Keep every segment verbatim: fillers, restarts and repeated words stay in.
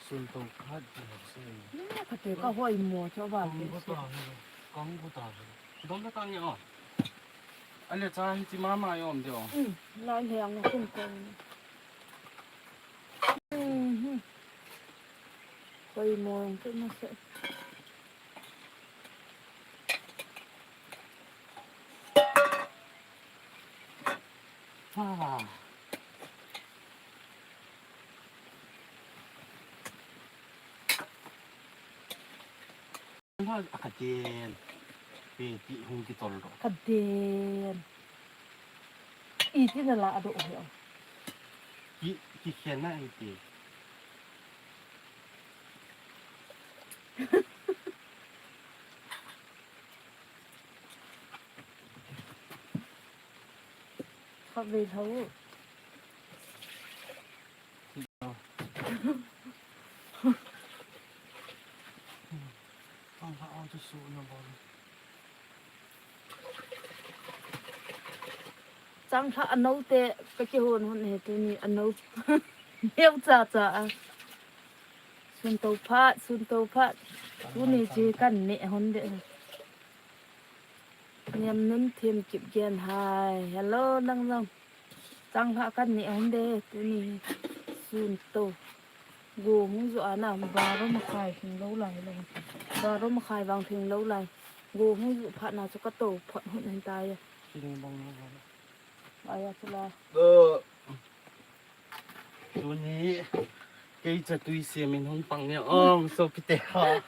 Sun to khat di ha se. Ni ka te ka hoi mo cho ba. Kong bu ta. Kong bu ta. Dom ta ni o. Ale cha hi chi mama yom de o. Hmm, lai hiang na sun to. Hmm. Hoi mo ang tu na se. Ah. Ka den. Pe ti hung ki tol ro. Ka den. Iti na la ado ho. Ki, ki khen na iti. Kha ve tho. Chang kha ano te ka kihon hon he tuni ano. Neu cha cha a. Sun to phat, sun to phat. Tuni chi kan ne hon de. Niam Nun Thim Kipgen, hai. Hello, nang jong. Chang lha kan ne hon de, tuni sun to. Go hung ju ana, baro makhai hing lou lai lou. Baro makhai vang hing lou lai. Go hung ju phat na chu ka to phat hun hen tai. Sini bang na bang. Aya chu la. Tuni kei cha tui siam in hung pang ni ong, sopite ho.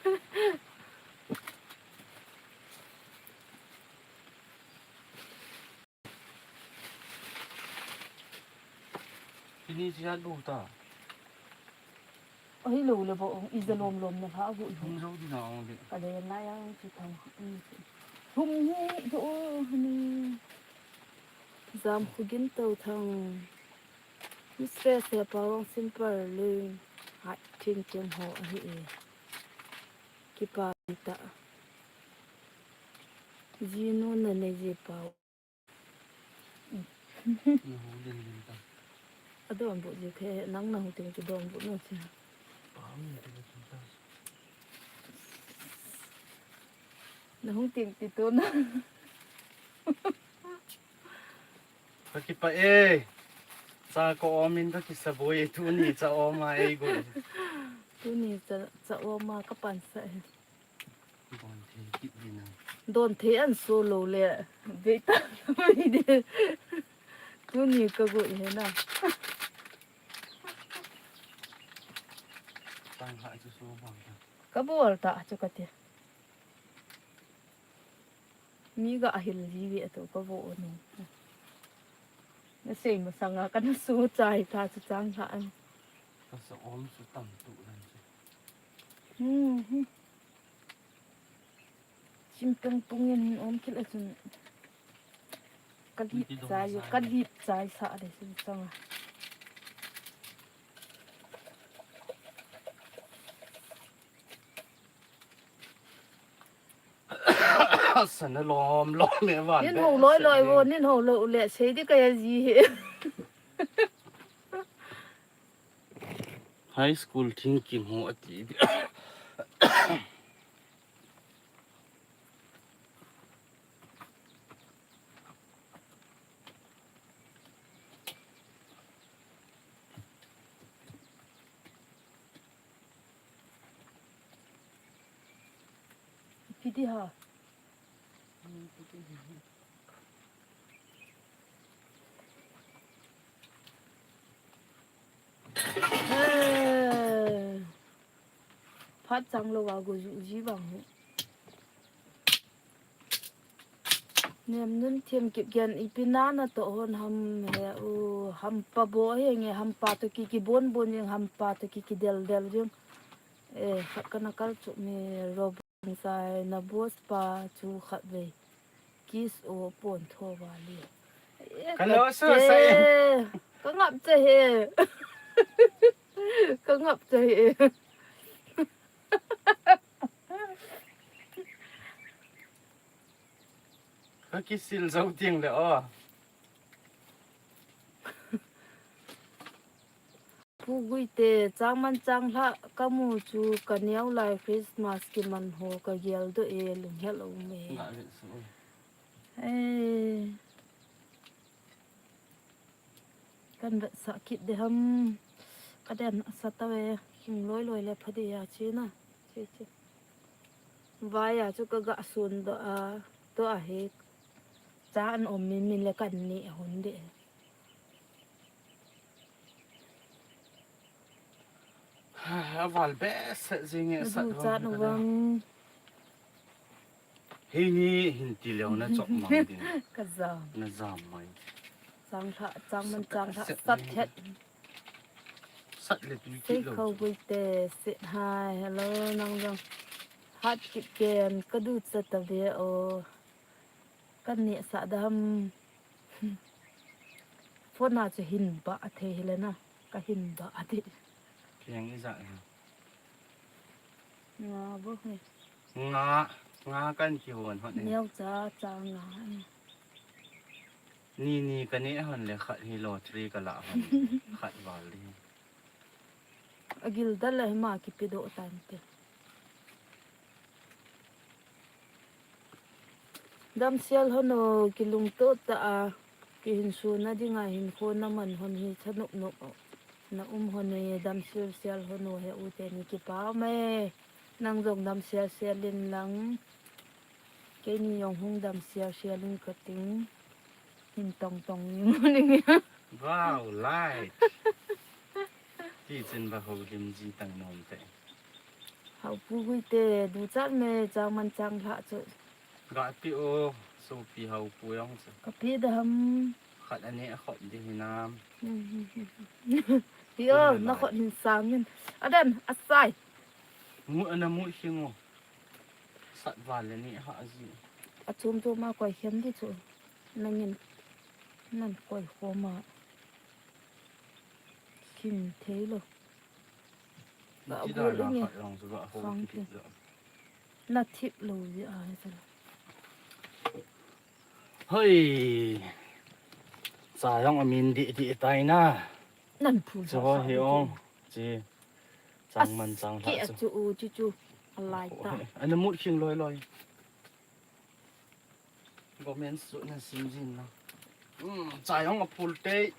Tuni sia du ta. Ahi lo le bo, i ja lom lom na ha bu. Hung jo di na ong de. Ka le na yang chu thang. Hum hi do ni. Jam khu gin to thang. Mistress he pa wang simple le. Hai, thing thing ho ahi e. Kipa ta. Ji nu na ne ji pa. Na hu din din ta. A don bu ji the, nang na hu tin ki don bu no si. Pa mi te ki ta. Na hu tin ki to na. Ka kipa e. Cha ko om in ka kisa boi e, tuni cha om a e go. Tuni cha, cha om a ka pan sa e. Don thei kit di na. Don thei an so lo le. Be ta lo de. Tuni ka go he na. Tang ha chu so bang ta. Ka bol ta chu ka ti. Mi ga ahil ji ve to ka vo nu. Na sei masanga ka na su chai ta chu chang ha an. Ka sa om su tam tu ran chu. Hmm. Chimpeng pung in om kil a chun. Ka lip chai, ka lip chai sa de sun chang. Sana lom lom e van. Nin ho loi loi vo, nin ho lo le, sei di ka ya ji he. High school thinking ho ati. Pidi ha. Phat chang lou a go ju ji vang hi. Niam Nun Thim Kipgen, ipi na na to hon ham he u, hampa bo he nge, hampa to ki ki bon bon jing, hampa to ki ki del del jing. E, khat ka na kal chu mi ro bang sai na boss pa chu khat ve. Kiss o pon tho vale. E, ka lo so sa e. Ka ngap che he. Ka ngap che he. Ka kisil zo ting le o. Pu Guite, changman changlhah kamu chu kaneo lai Christmas kiman ho kagel doh e, lunghel a um e. Nga vet su. Eh. Kan vetsah kit ding ham. Ka den asa tave. Hing loi loi le pha ding a chi na. Chi chi. Vai a chu ka ga sun doh a. Doh a hi. Cha an om min min le kan neh hun ding. A val behseh jing e, sat vang. Hei ni hin ti leo na chop mang ding. Ka jam. Na jam mai. Changlhah, changman changlhah, sat het. Sat le tui kit lo. Sei kho Guite, sit hai, hello, nang jong. Hat kit ken, ka du cha tave o. Kan neh sah dam. Phone a chu hin ba a thei hile na. Ka hin ba a thei. Kiang i ja ha. Nga bo he. Nga, nga kan kihon hon e. Neo cha cha nga e. Ni ni ka neh hon le khat hi lottery ka la hon. Khat val ding. Agil dal le hima kipe doh tante. Damsel hon o, kilungto tah a, kihinsona dinga hinkho naman hon hi thanop nop na um hon e, damsel sel hon o he u teni kipa um e. Nang jong damsel sel in lang. Keini jong hung damsel sel in kating. Hin tong tong ning ning. Wow, light. Ti chin ba ho lim ji tang nom te. Hau Pu Guite, du chat me, changman changlhah chu. Ga pi o, sopi Hau Pu jong chu. Ka pi dam. Khat a neh khop ding hinam. Pi o, na khot hin sang min. Adan, asai. Mu ana mu hing o. Sat val le neh ha ji. A chum chum a koi khem ding chu. Nangin nan koi khom a. Khin thei lo. Ka bul inge. Khang te. Na thip lo ji a he sa. Hoi. Cha jong amin dih dih tai na. Nan phu sa sa hi ong. Chi. Changman changlhah chu. Chu u chu chu. Alai ta. Ana mut khing loi loi. Gomen su na sim jin na. Um, cha jong aphul te.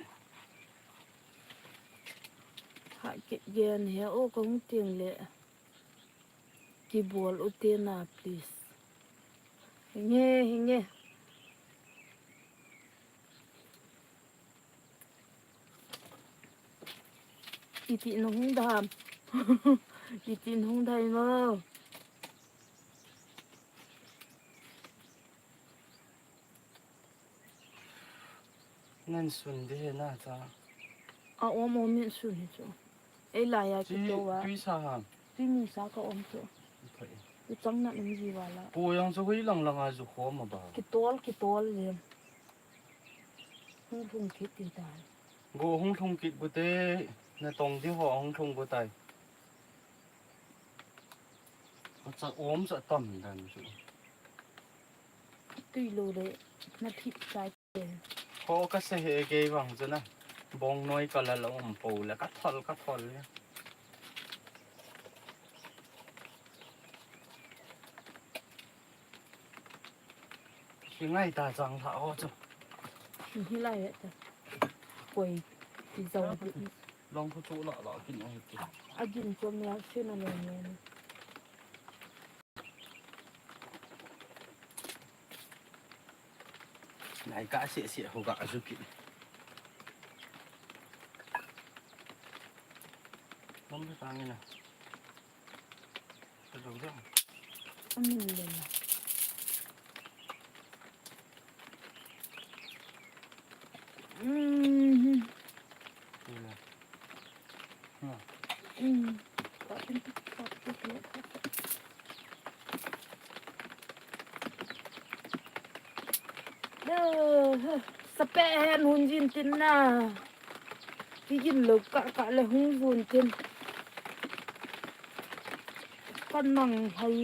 Ha kit gen he o kong ting le. Kibol u te na, please. Hinge, hinge. Iti na hung dam. Iti na hung dai mo. Nan sun de he na cha. A om om min sun hi chu. Ei lai a ki to wa. Tui sa ha. Tui mi sa ka om chu. Tu chang na um ji wa la. Pu jong chu hui lang lang a ju khom a ba. Ki tol, ki tol le. Hung lhung kit ti ta. Go hung lhung kit bu te. Na tong di ho hung lhung bu tai. Cha om cha tam dan chu. Tui lo le na thip chai. Ho ka se he kei vang chu na. Bong noi ka la lo um po le ka thol ka thol le. Hi ngai ta chang lha ho chu. Hi lai he ta. Koi ti zong. Long khu chu la la kin ong ti. A gin chu mel sin a lo ne. Nai ka se se ho ga azuki. Bom ta ngi na. Ka zo zo. Amin le. Mhm. Sape hen hun jin tin na. Kigin lo ka ka le hung vun tin. Kan nang hai.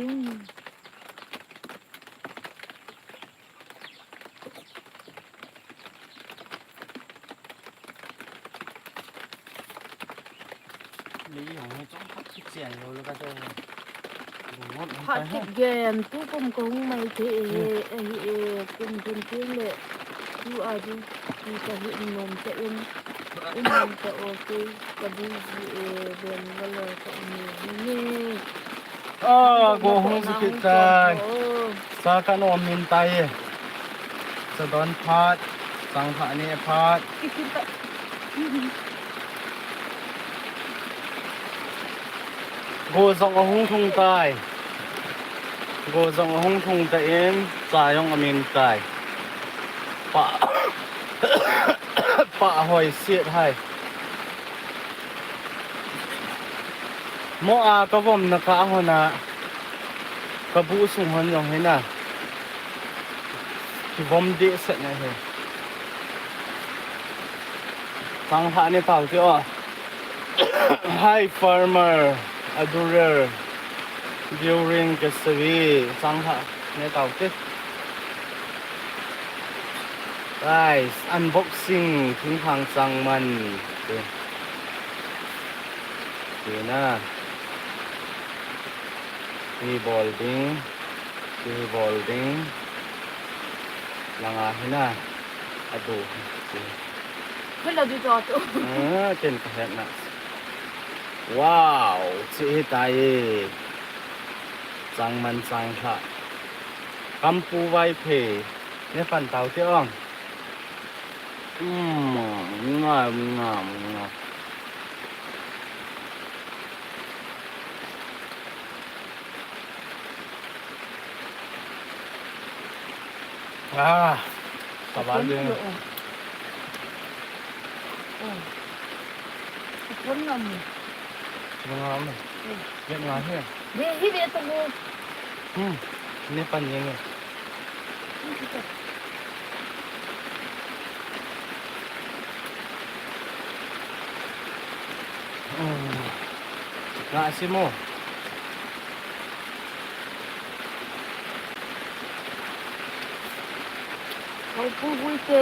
Phat kit gen, tu kum kahung mai thei e, ahi e, kum thum teng le, tu a ding, tu kahi um nom tah in, um nom tah o kei, ka busy e, ven va loi ka um e, ni. Ah, go hung ji kit tai. Sa ka nom in tai e. Sa don phat, sang phat ni phat. Go jong ahung thung tai. Go jong ahung thung ta in, cha jong amin tai. Pa, pa hoi siet hai. Mo a ka vom na ka hon a, ka bu sung hon jong hi na. Ki vom de set na he. Tang ha ne pau ti o. Hi farmer, adurer, during Kesavi, chang ha ne tau te. Guys, unboxing, thingphang changman. Te. Te na. Te bol ding. Te bol ding. Langa hi na. Adu. Te. Kala du to to. Ah, ken ka het na. Wow, chi hi tai. Changman chang kha. Kampu Vaiphei. Ne pan tau te ong. Mm, nga, nga, nga. Ah, sabar din. Oh. Kon ngam. Ngam. Vet nga he. Ve hi ve to mo. Hmm. Ne pan yeng. Hmm. Nga si mo. Houpu Guite,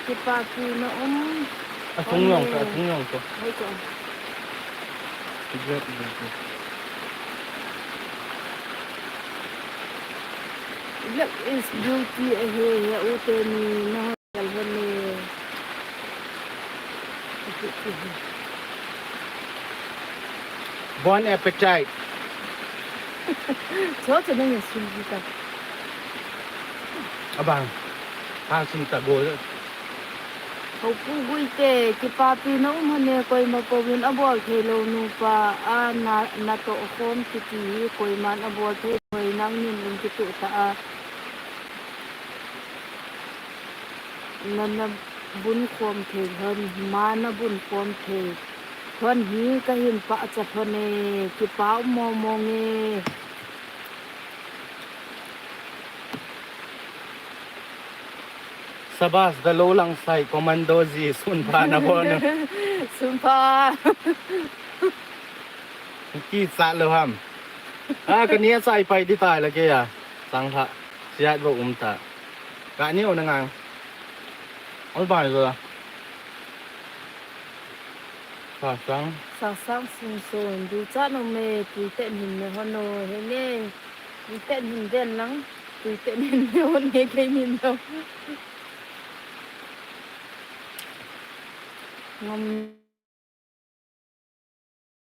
kipa pi na um. Atung long to, atung long to. Hei ko. Black, black, black. Black is beauty ahi, he u te ni na hon jal hon ni. Bon appetit. Cho cho na ya sun ji ta. Abang. Ha sun ta go. Houpu Guite, kipa pi na um hon e, koima pouvin abol thei lou nupa a na, na toh khom kiti hi, koiman abol thei hoi nang nin lung kituh ta a. Na, na bun khom thei hon, ma na bun khom thei hon hi ka hin pachat hon e, kipa um mong mong e. Sabas, da lo lang sai, commando ji, sun pha na bon. Sun pha. Kichat lou ham. A, ka nia chai pai di tai la ke ya. Sang ha. Siat bo um ta. Ka ni o na ngang. Ol bai zo la. Sasang. Sasang Singson, ducha nom e, tui ten hin ne hon o, he ne. Tui ten hin den lang, tui ten hin ne hon e, kei hin no. Ngam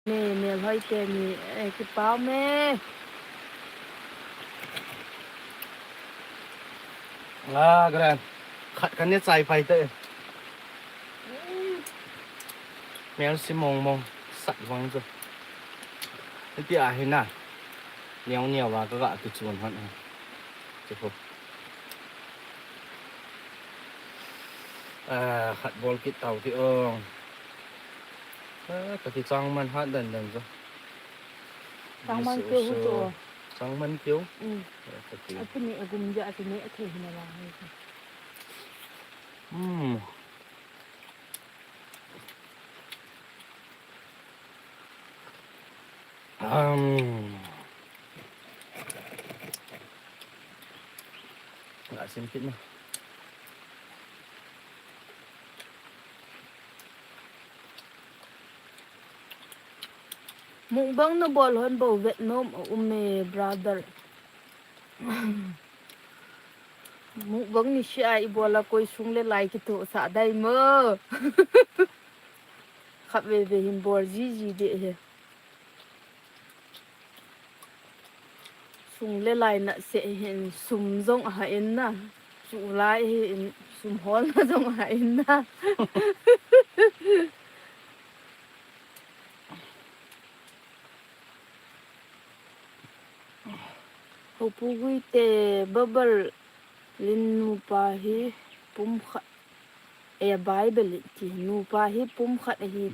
ne, melhoi te ni, eh, kipa um e. Ah, gran. Khat kan ne chai pai te. Mel si mong mong, sat vang chu. Hiti a hi na. Niau niau a ka ga tu chun hon. Chu ko. Ah, khat bol kit tau ti ong. Ah, ka ti chang man hat dan dan chu. Chang man keu hu chu. Chang man keu? Mm. Ah, ka ti. A ti ni a gum ja a ti ni a thei hi na la. Mm. Um. Nga sim kit na. Mukbang nabol hon bou vet nom a um e, brother. Mukbang ni sia i bol a koi sung le lai kitoh sah dai mo. Khat veve hin bol jiji ding ahi. Sung le lai naseh hin sum jong aha in na. Chu lai hin sum holna jong aha in na. Hopu Guite, Babal in nupa hi pumkhat, eh, Bible in ti, nupa hi pumkhat ahi.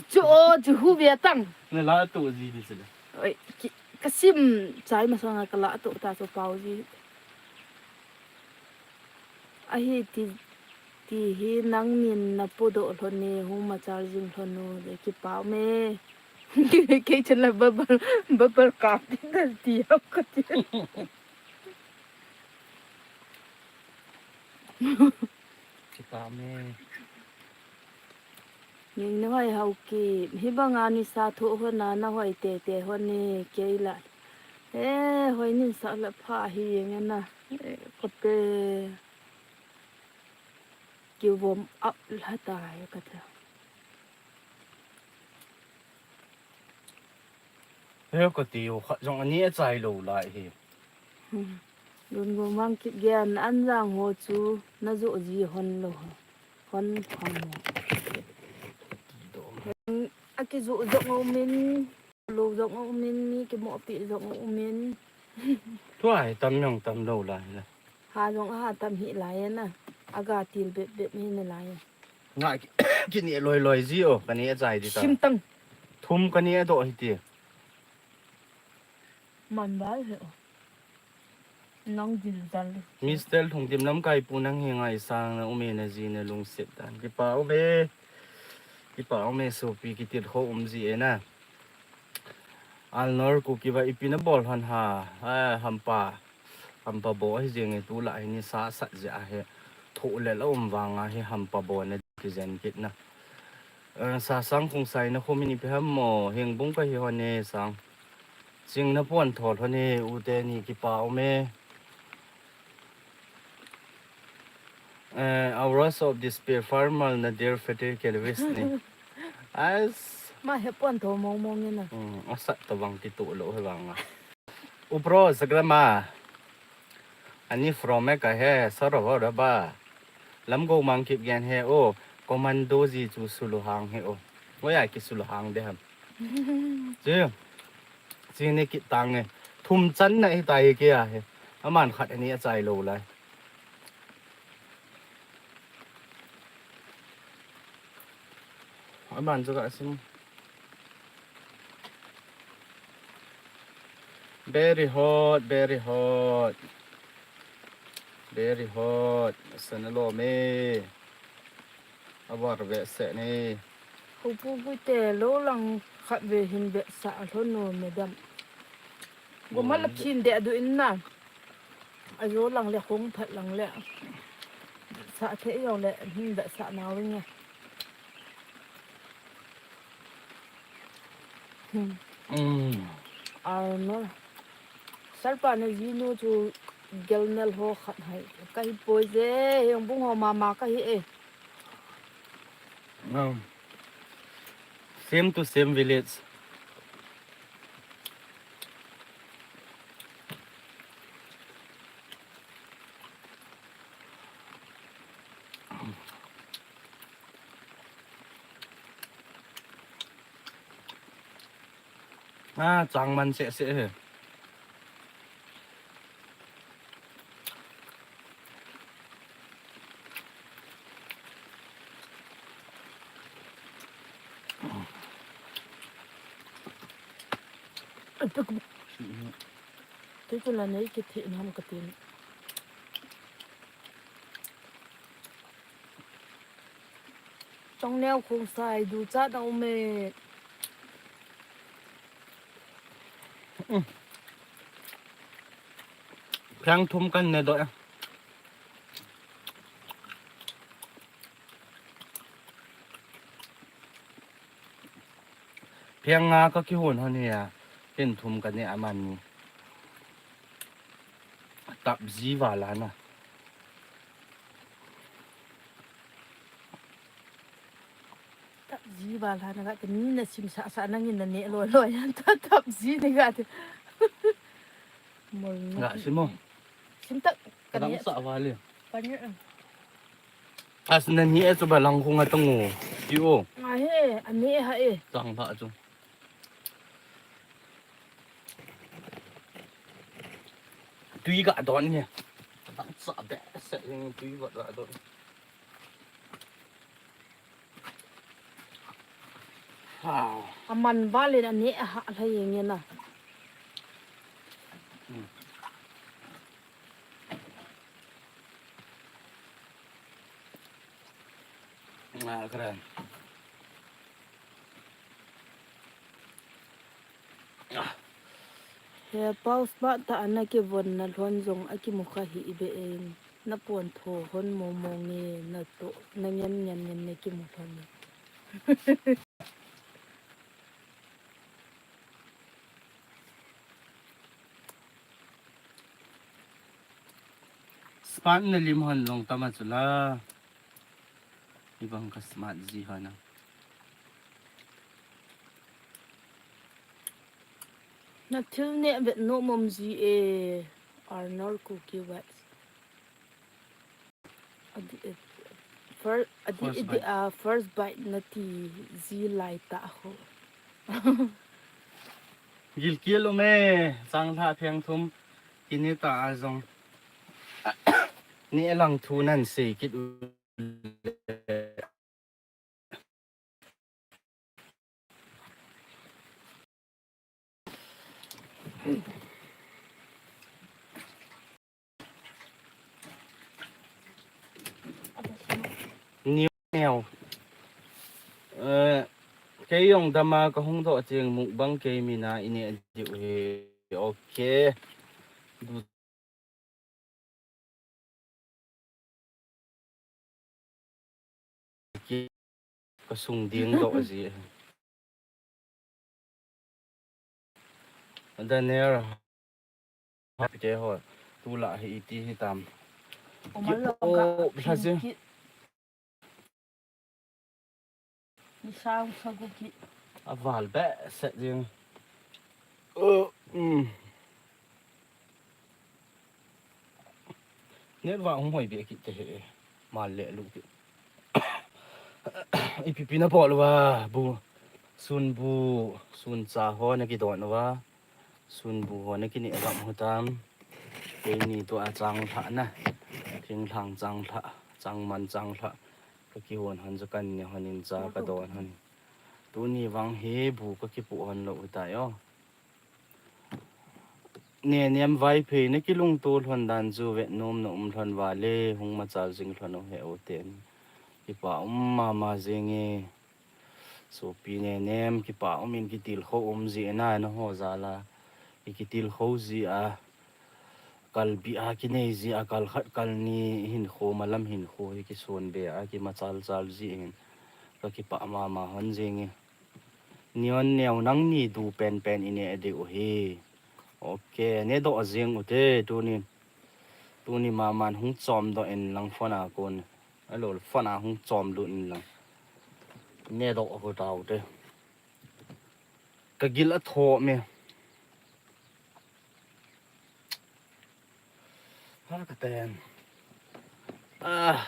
Chu o, chu hu ve tang. Na la to ji ni sila. Oi, ki, ka sim chai masanga ka la to ta chu pau ji. Ahi ti, ti hi nangnin na podoh lhon e, hung machal jing lhon o, le kipah me. Kei chen la Babal, Babal kap ti na ti ham ka ti. Kipah me. Ning na hoi hau ki, hi banga nisa thoh hon a na hoi tete hon e, kei la. Eh, hoi nin sa la pha hi nge na. Eh, kote. Ki warm up la ta e ka ta. He ka ti u khat jong ani a chai lo lai hi. Hmm. Lungmong Kipgen, an jang ho chu na jo ji hon lo. Hon phang mo. A ki jo jo ngo min, lo jo ngo min, mi ki mo pi jo ngo min. Tua hi tam jong tam lo lai la. Ha jong ha tam hi lai na. A ga til bep bep hi na lai. Nga ki, ki ni loi loi ji o, ka ni a chai di ta. Sim tang. Thum ka ni a do hi ti. Man bai he o. Nang dil dal. Mister Lhungdim Lamkai pu nang hi ngaisang na um e na ji na lungset dan. Kipah um e. Kipah um e sopi kitil kho um ji e na. Alnor Kuki va ipi na bol hon ha. Ah, hampa. Hampa bo hi jeng e tu la hi ni sa sat ji a he. Tho le la um vang a he hampa bo na ki jen kit na. Eh, sa sang khung sai na khum ni pi ham mo, heng bung ka hi hon e sang. Ching na pon thol hon e, u te ni kipah um e. Eh, Auras of Despair Farmer na Dear Father Kelvis ni. As. Ma he pon thol mong mong ni na. Hmm, asat to bang ki tu lo he bang a. Upro Sagrama. Ani from e ka he, soro ho da ba. Lam go mang Kipgen he o, commando ji chu sulu hang he o. Ngo ya ki sulu hang de ham. Chi, chi ni ki tang e. Thum chan na hi ta hi ki a he. Aman khat ani a chai lo lai. Aman chu ka sim. Very hot, very hot. Very hot. Sana lo me. Abar ve se ni. Hopu Guite lo lang khat ve hin ve sa lo no madam. Goma la phin de du in na. A jo lang le khong phat lang le. Sa the yo le hin da sa na wing e. Hmm. Hmm. Ai ma. Salpa na ji nu chu gel nel ho khat hai. Ka hi poi je, heng bung ho mama ka hi e. Um, same to same village. Ah, chang man se se he. Tui tu la nei ki thi nam ka tin. Chong neo khung sai du cha da um e. Phang thum kan ne do. Yang nga ka kihon hon hi a. Ken thum ka ne a man ni. Tap ji vala na. Tap ji vala na ka te ni na sim sa sa na ngin na ne lo lo yan ta tap ji ni ka te. Mol ni. Nga sim mo. Sim tak ka ne. Kadang sa vale. Ka ne. As na ni e chu ba lang khung a tang o. Ti o. Nga he, a ne ha e. Tang ba chu. Tui ga don nge. Dang sa behseh jeng tui ga don. Wow. A man val in a ne a ha lha jeng e na. Hmm. Ah, karen. He pau smart ta ana kivon na lhon jong a kimu kha hi i be en. Na pon tho hon mo mo nge na to na ngen ngen ngen na kimu lhon. Smart na lim hon long tama chula. Ibang ka smart ji hon a. Na thil ne vet nom mom ji e. Arnold Cookie Wax. Adi, eh, fir-, adi, first adi, bite. Ah, first bite na ti ji lai ta ho. Gilkial um e, chang lha pheng thum, kini ta a jong. Ni lang thu nan sei kit u. Neo, neo. Eh, kei jong dama ka hung doh cheng mukbang kei mina i ne diu hi. Okay. Du- Ka sung ding doh ji. Daniel, ha, ke ho, tu la hi iti hi tam. Ki o, lha ji. Ni sang sagu ki. A val behseh jing. Uh, um. Net va hung hoi be kit te he. Mal le lu kit. Ipi pi na bol uva bu. Sun bu, sun cha ho na kidon uva. Sun bu ho na kini gam ho tam. Keini tua chang lha na. Thinglhang chang lha, changman chang lha. Ka kihon hon chu kan ne hon in cha ka don hon. Tuni vang hi bu ka kipu hon lou tai o. Nenem Vaiphei na kilungto lhon dan chu vet nom na um lhon vale, hung machal jing lhon u he u ten. Kipa um mama jing e. Sopi Nenem, kipa um in kitilkhou um ji e na, na ho jal a. I kitilkhou ji a. Kal bi a kinei ji a, kal khat kal ni hinkho, malam hinkho hi kison be a, kimachal chal ji hin. Ka kipa mama hon jing e. Nion neo nangni du penpen i ne diu hi. Ok, ne doh jing u te, tuni. Tuni maman hung chom doh in lang phone a kon. Alo, phone a hung chom lut in lang. Ne doh ko tau te. Ka gil a tho me. Ha ka ten. Ah,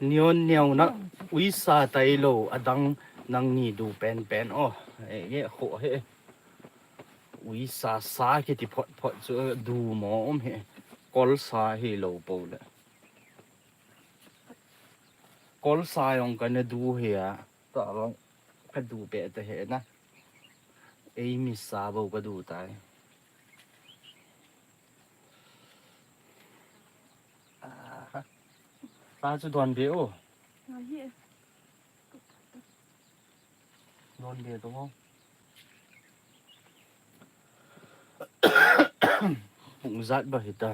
nion neo na uisa tailou, adang nangni du penpen o. E, nge kho he. Uisa sa kiti phot phot chu du mo um he. Kol sa hilou pou le. Kol sa jong kana du he a. Ta long ka du pe te he na. Ei mi sa bou ka du tai. Ah. Ta chu don be o. Nga hi e. Don be to mo. Pung jat ba hita.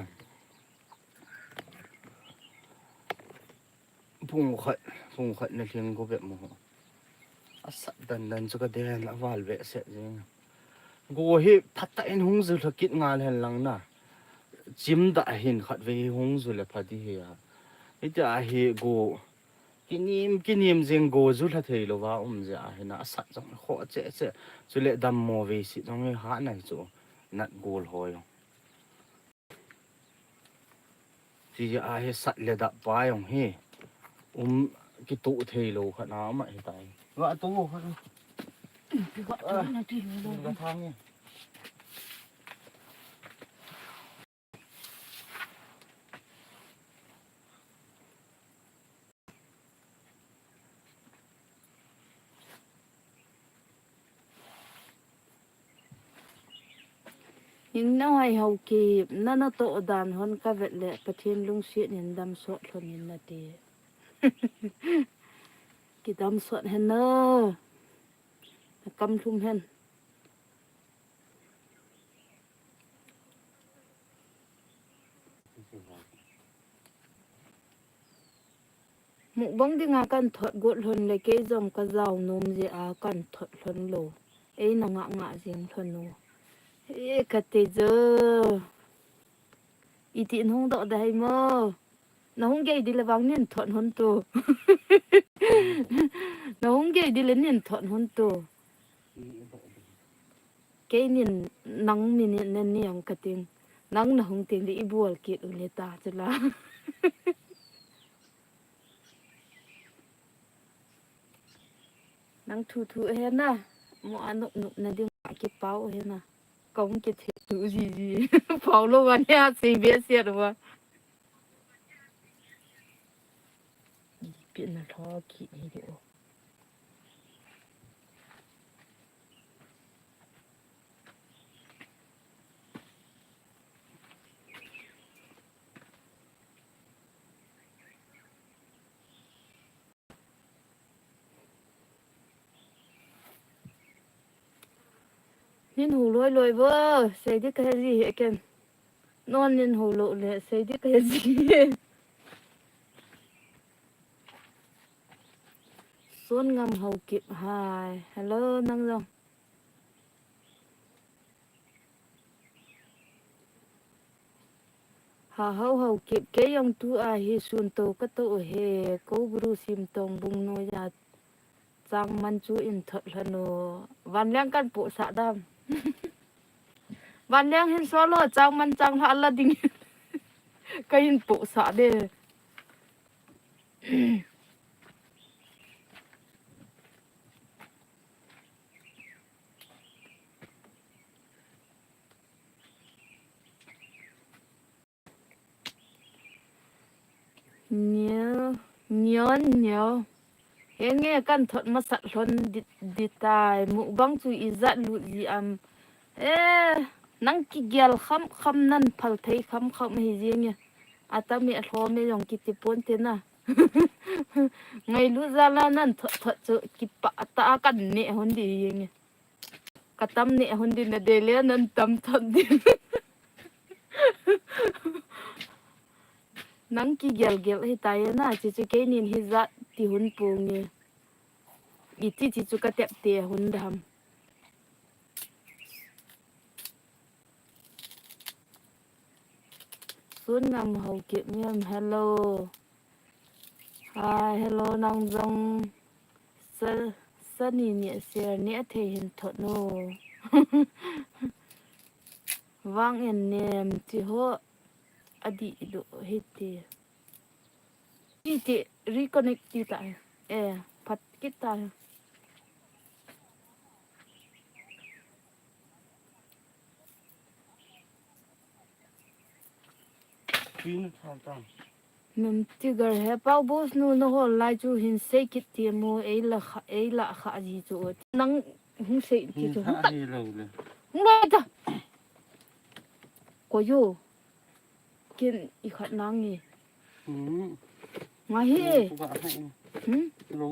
Pung khat, pung khat na thing ko be mo. Asat dandan chu kaden aval behseh jing. Go hi phatah in hung ju lha kit ngal hen lang na. Chim dah hin khatvei hung ju le pha di hi a. Hitia hi go kinim kinim jing go ju lha thei lou va um jeh a hin asat jong kho che che. Chule dammo vei si jong hi ha nai chu nat gol ho jong. Ti a hi sat le dap pa jong hi. Um, kitu thei lou khat na ma hi tai. Ga tu khat. Ga tu na ti lo. Ga thang ni. Hing na hai hau ki, na na to dan hon ka vet le, Pathen lungset in dam sot lhon in na ti. Ki dam sot hen na. Na kam lhum hen. Mukbang dinga kan thot got lhon le kei jong ka jao nom jeh a kan thot lhon lou. Ei na ngah ngah jing lhon u. E ka ti jo. Iti in hung doh da hai mo. Na hung gei di le vang nin thot hon tu. Na hung gei di le nin thot hon tu. Kei nin nang mi nin nen ni ang ka ting. Nang na hung ting di i bual kit u le ta chu la. Nang thu thu he na. Mo a nup nup na ding a ki pau he na. Ka hung ki the tu ji ji. Pau lo wa ne a sei be se ro wa. Pi na tho ki ni de o. Nin hu loi loi vo, sei di ka he ji he ken. Non nin hu lo le, sei di ka he ji he. Sun Ngam Haokip, hai. Hello, nang jong. Ha, Hau Haokip, kei jong tu a hi sun to ka to he, ko bru sim tong bung no ya chang man chu in thot lhon u. Van Liang kan pu sa dam. Van Liang hin solo chang man chang lha la ding. Ka in pu sa de. Nio, nio, nio. Henge kan thot masat lhon di, di tai. Mukbang chu ijat lut ji am. Eh, nang kigel kham kham nan phal thei kham kham hi jing e. Atam e lhom e jong kiti pon te na. Ngailut jal a nan thot thot chu kipa ta a kan ne hon di jing e. Ka tam ne hon di na de le nan tam thot di. Nang kigel gel hi tai na, chi chu kei nin hi jat ti hun pung e. Iti chi chu ka tep te hun dam. Sun Ngam Haokip niam, hello. Hi, hello, nang jong sa, sa ni ni a share ni a thei hin thot no. Vang en nem chi ho a di do hi ti. Ti ti reconnect ti ta. Eh, phat kit ta. Tui na thal ta. Mem ti gar he pau boss nu na hol lai chu hin sei kit ti mo ei la kha, ei la kha ji chu. Nang hung sei ti chu. Hin ha hi lo le. Hung lai ta. Ko yo. Kin i khat nang ni. Hmm. Nga hi. Ko ka ha ni. Hmm? Lo.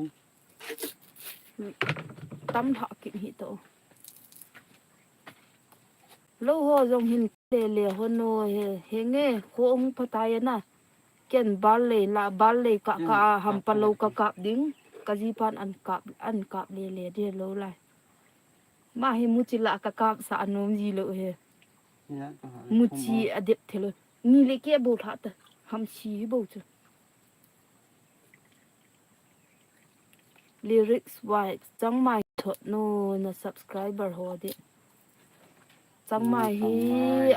Tam lha kin hi to. Lo ho jong hin le le ho no he, he nge, kho hung pha tai na. Ken bal lei la, bal lei ka, ka, hmm, ham pa lo ka kap ding. Ka jipan an kap, an kap lele de lou lai. Ama hi muchi la ka kap sa anom ji lou hi. Muchi adep thei lou. Ni le ke bou lha ta. Hamsi hi bou chu. Lyrics wise, changmai thot nu na subscriber ho di. Changmai hi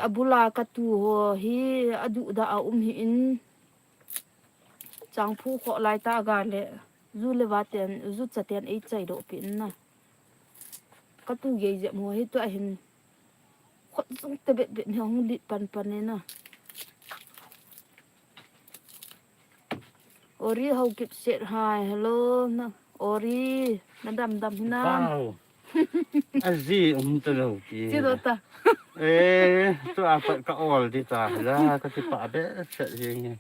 abula ka tu ho hi aduh da a um hi in. Changphu kho lai ta ga le. Ju le va ten, ju cha ten ei chai do pi in na. Ka tu gei je mo hi tu ahin. Khot jung te bet bet ni hong lit pan pan ni na. Ori Haokip said hi, hello. Na, Ori, na dam dam hi na. Wow. Aji um ta lo ki. Chi do ta. Eh, tu apat ka ol di ta. La, ka ti pa be, sa ji ni.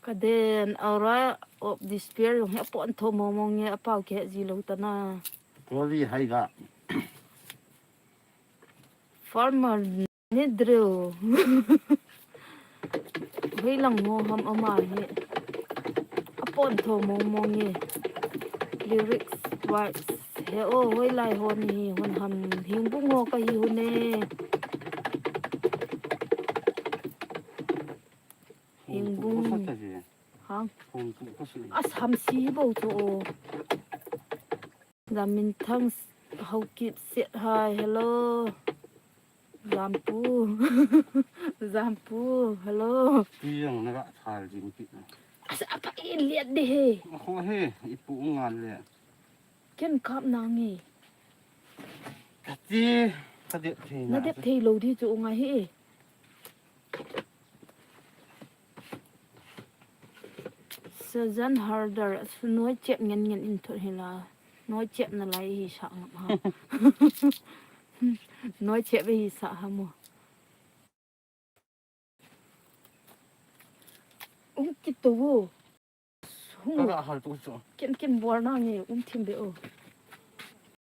Ka den, Aura of Despair, jong hi apon tho mong mong nge, apau ke ji lo ta na. Kori hai ga. Farmer ni drill. Hoi lang mo ham ama hi. Apon tho mong mong nge. Lyrics, words. He o, hoi lai ho ni hi, hon ham. Hing bu ngo ka hi hon e. Hing bu. Hang. As hamsi bou chu o. Zaminthang Haokip said hi, hello. Zampu. Zampu, hello. Ti jong na ga thal jing ti. Asa apa in liat de he. Ko he, ipu ngal le. Ken kap na nge. Ka ti, ka dep thei na. Na dep thei lo di chu nga hi. Sajan Hardar, noi chep ngen ngen in thot hi la. Noi chep na lai hi sa ngam ha. Noi chep hi sa ha mo. Um kit to wo. Hung. Ka ga hal tu chu. Ken ken bol na nge um thim be o.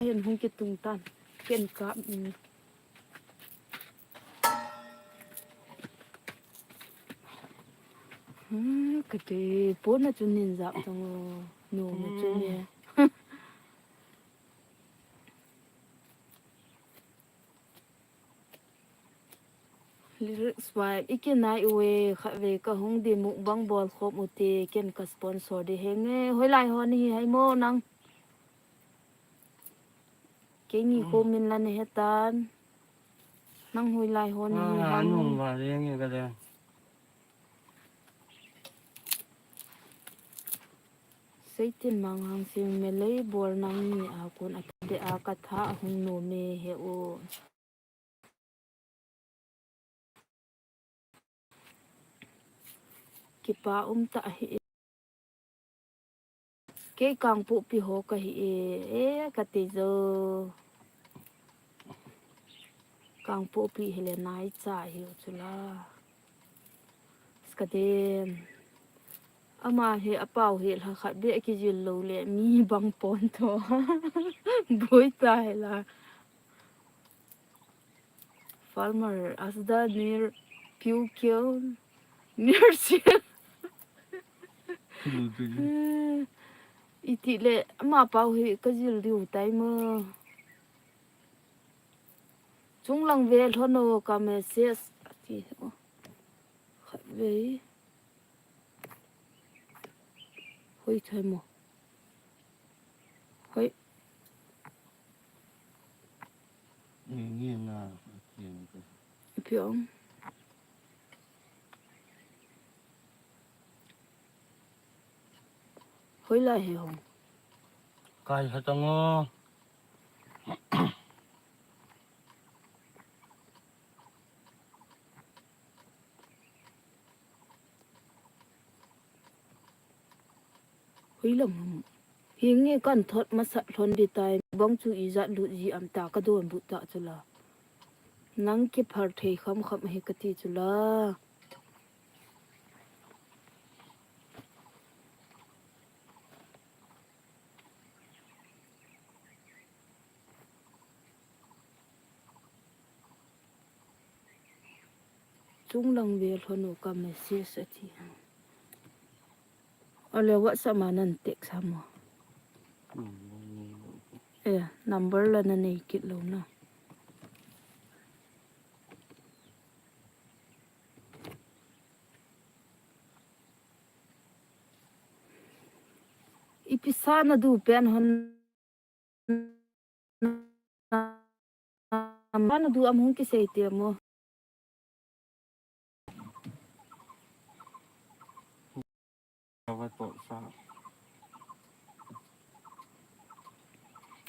Hen hung kitung tan. Ken kap ni. Hmm, ka te po na chu nin jap tang o. No na chu ne. Lyrics by Ikinai Uwe, khatvei ka hung di mukbang bol khom ute, ken ka sponsor di henge, hoilai ho ni hi hai mo nang. Keini ko min la ne hetan. Nang hoilai ho ni hi ham. Nung va le nge ka le. Seitin Manghang Sing, melei bol nang ni a kon a de a ka tha a hung nom e he o. Kipa um ta hi. Kei Kangpokpi ho ka hi e, e ka ti jo. Kangpokpi hi le nai cha hi u chu la. Skaden. Ama hi a pau hi la khat be a kijil lo le mi bang pon tho. Boi ta hi la. Farmer, Asda, Nir, Piu Kiu, Nir Sia. Iti le, ama pau hi ka jil diu tai mo. Chung lang ve lhon o ka message. Ati, o. Khat ve. Hoi thai mo. Hoi. Nge, nge na, nge, nge. Ipi ong. Hoilai he hong. Kai hatang o. Hoilam. Hinge kan thot masat lhon di tai. Bang chu ijat lut ji am ta ka don but ta chu la. Nang kiphal thei kham kham hi ka ti chu la. Chunglang ve lhon u ka message ati. Ole WhatsApp ma nan text ham o. Number nei lou. Eh, number la na nei kit lou na. Ipi sa na du pen hon. Ama na du am hung kisei te mo. Ava to sa.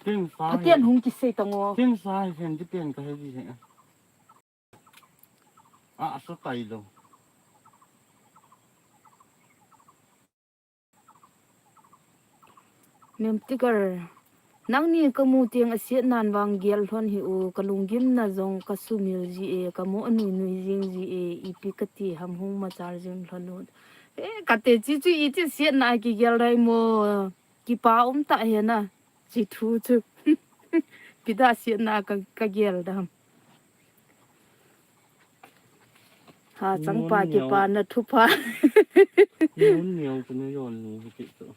Tin sa. Pathian hung kisei tang o. Tin sa hi fen ti pen ka he ji he. A, a sa tai lo. Mem tikar. Nangni ka mu teng a siat nan vang gel lhon hi u, ka lunggimna jong ka sumil ji e, ka mo a nui nui jing ji e, ipi ka ti ham hung machal jing lhon u. E, ka te chi chu iti siatna a kigel dai mo, kipa um ta he na, chi thu chu. Ipi da siatna ka, ka gel dam. Ha, changpa kipa na thupha. Niu, niu, tu niu, niu, niu.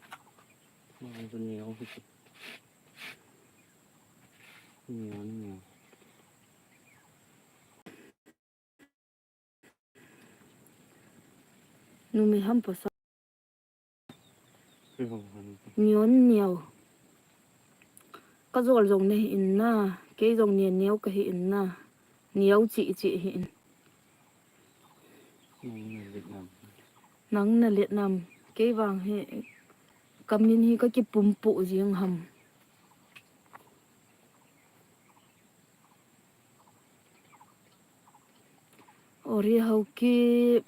Numei ham pasal. Nion niau. Ka jol jong na hi in na. Kei jong nian niau ka hi in na. Niau chi chi hi in. Nang na let nam. Kei vang hi. Ka min hi ka kipumpu jing ham. Ori Hauki,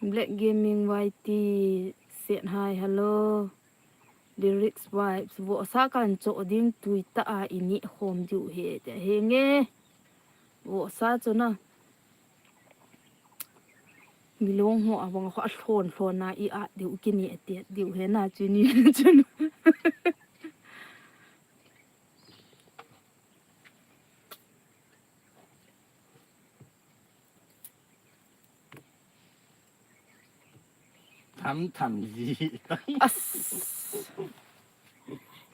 Black Gaming Y T, Set High, hello. Lyrics Vibes, vohsa kan cho ding tui ta a ini khom diu he, te he nge. Vohsa cho na. Milong ho a vang ho a hlon hlon a i a diu kini a te diu he na chu ni chu. Tham tham ji. As.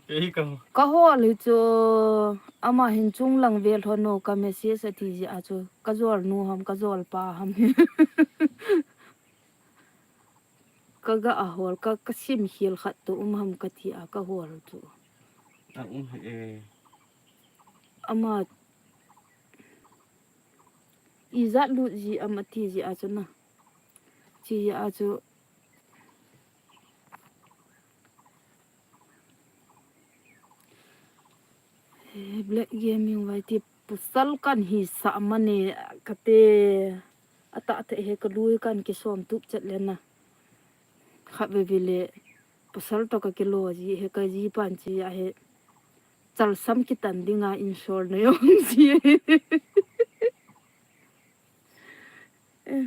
Kei ka. Ka hol hi chu ama hin chunglang vel hon no ka message a ti ji a chu ka jol nu ham ka jol pa ham. Ka ga a hol ka, ka sim hial khat to um ham ka ti a ka hol chu. A um he e. Ama ijat lut ji ama ti ji a chu na. Chi ji a chu. Eh, Black Gaming Y T pasal kan hi sa mane kate ata te he ka lui kan ki som tup chet le na. Kha ve ve le pasal to ka ki lo ji he ka ji pan chi a he chal sam ki tan dinga insol na yong ji. Eh,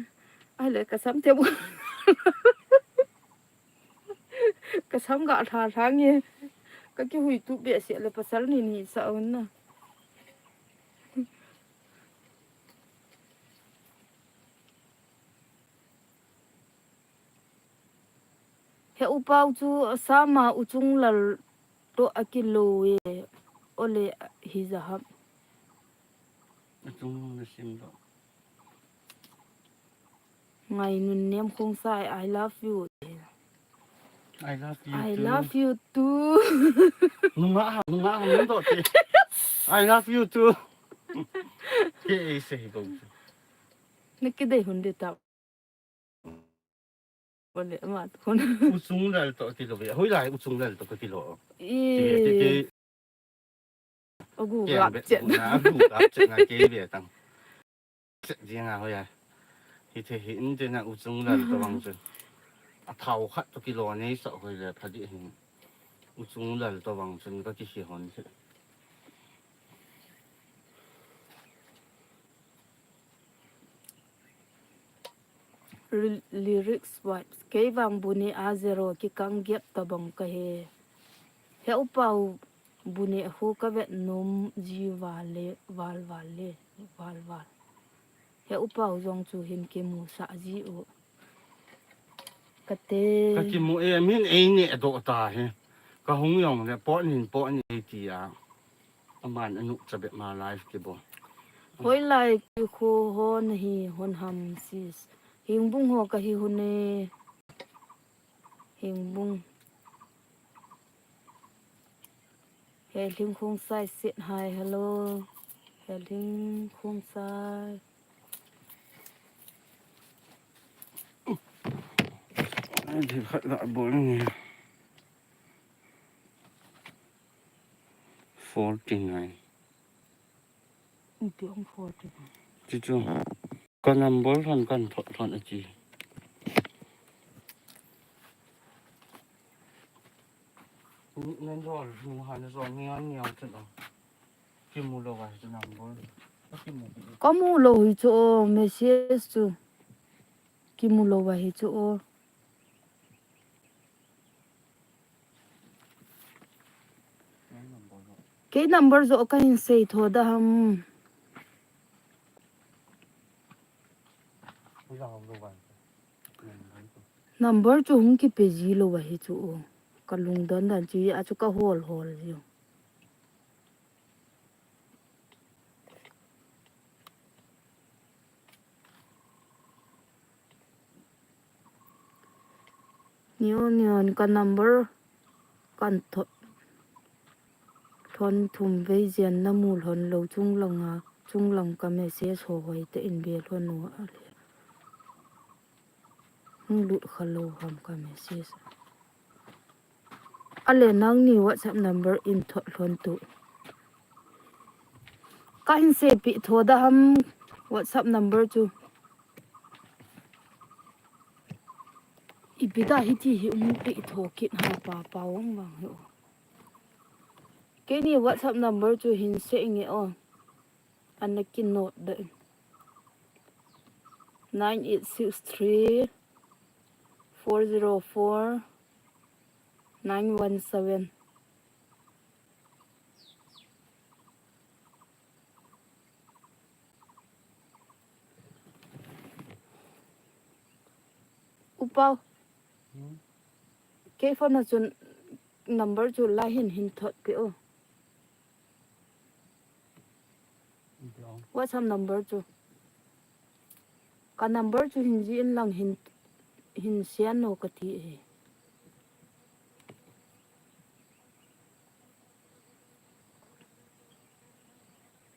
ai le ka sam te bu. Ka sam ga tha tha nge. Ka ki hui tu be se le pasal ni ni sa un na. He upau chu sama u chung lal to a ki lo e. Ole hi za ham. A chung na sim lo. Ngai nun nem khong sai, I love you. I love you I too. Love you too. Nunga ha, nunga ha, nung to te. I love you too. Ke e se hi ko. Na ki dei hun de ta. Bole ma hun. U chung lal to ki lo ve. Hoi lai u chung lal to ki lo. I. Ti, ti, ti. Agu gap chet na, agu gap chet na kei ve tang. Chet jing a hoi a. Hi the hi in te na u chung lal to vang chun. A thau khat to ki lo nei sa hoi le pha di hin. U chung lal to vang chun ka ki hi hon se. Lyrics vibes. Kei vang bu ne a zero ki kang gep ta bang ka he. He upau bu ne hu ka vet nom ji val le, val val le, val val. He upa u jong chu hin kimusah ji u. Kate. Ka kimu e, min ei neh doh ta hi. Ka hung jong le, pon hin pon ei ti a. Aman anu cha be ma live kibol. Hoilai kikho ho nahi hon ham sis. Hengbung ho kahi hon e. Hengbung. Helhing Khongsai sit hi, hello. Helhing Khongsai. Ai, thil khat lah bol nge. Forty nine. Ipi ong forty nine. Chu chu. Ka number lhon kan thot lhon ati. Nen jol nu han jol ni an ni ang chen o. Kimu lou va hi chu number. Ka kimu. Ka mu lou hi chu o, message chu. Kimu lou va hi chu o. Kei number jo ka hin sei tho da ham. Number chu hung kipe ji lou va hi chu o. Ka lungdon dan chu a chu ka hol hol ji. Nion, nion, ka number kan thot lhon thum vei jen na mu lhon lou chunglang a, chunglang ka message ho hoi te in be lhon u a le. Hung lut kha lou ham ka message. A le nangni WhatsApp number in thot lhon tu. Ka hin seipeh tho da ham WhatsApp number chu. Ipi da hiti hi um peh tho kit ha pa pa wang wang hi o. Keini WhatsApp number chu hin sei nge o. Ana ki note da. Nine eight six three four zero four nine one seven. Upau. Hmm? Kei phone a chun number chu la hin hin thot peh o. WhatsApp number chu. Ka number chu hin ji in lang hin, hin sian no ka ti e.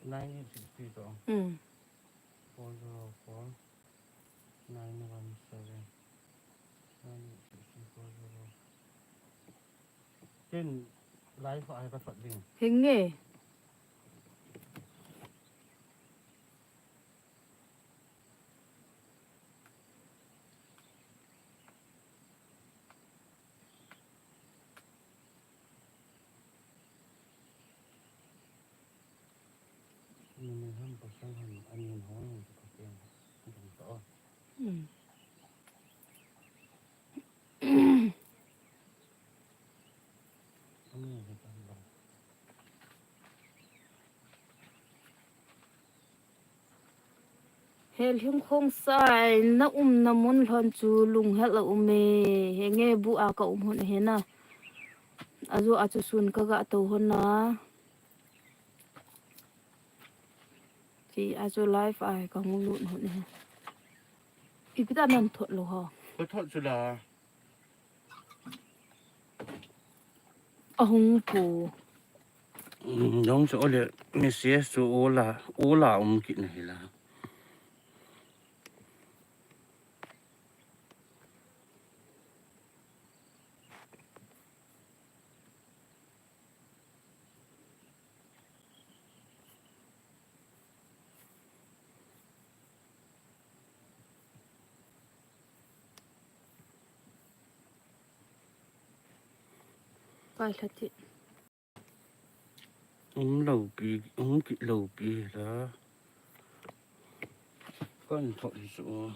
Nine eight six three to. Hmm. Four zero four nine one seven. Nine eight six three four zero. Tin live a ka thot ding. Hinge. Nini ham pasal ham anin hon to. Hmm. Helhing Khongsai, na umna mun lhon chu lunghel a um e, henge bu a ka um hon hena. Ajo a chu sun ka ga to hon na. Ti a chu live a ka hung lut hon he. Ipi ta nan thot lou ho. Ka thot chu la. Ahung pu. Dong chu ole message chu ola, ola um kit na hi la. Kai lhati. Um lou pi, um kit lou pi la. Kan thot hi chu.